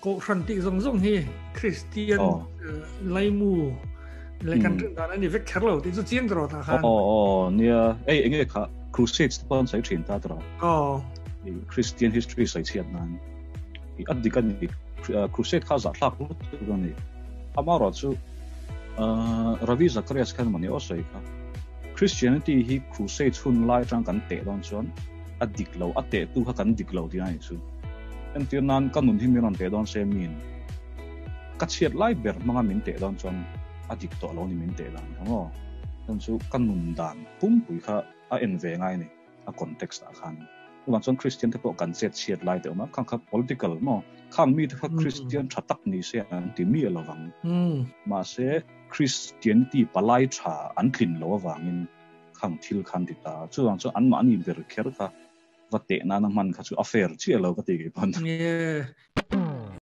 Kohhran tih zawng zawng hi Kristian laimu leh kan rin dan a ni vek kher lo tih chu chiang tawh tah khan. Aw aw nia ei enge kha Crusades te pawh an sawi thin ta tawh. Aw. Christian history sawi chhiat nan i a dik a ni Crusade kha zahthlak lutuk a ni. Amaherawh chu Ravi Zacharias khan mawni aw sawi kha Christianity hi Crusades hun lai atang kan teh dawn chuan a dik lo, a tehtu kha kan dik lo tih a nih chu. Entir nan ka nun hi min rawn teh dawn se min ka chhiat lai ber hmanga min teh dawn chuan a dik tawh lo ni min teh dan kha maw. Chuan chu ka nun dan pumpui kha a en ve ngai a ni a context ah khan. Chuvang chuan Christian te pawh kan chet chhiat lai te awm a, khang kha political maw khang mi te kha Christian tha tak ni se an ti miah lovang. Mahse Christianity palai tha an tlin lo avangin khang thil khan ti ta. Chuvang chuan anmahni ber kher kha va teh nana hman kha chu a fair chiah lo ka ti kei pawn. Yeah.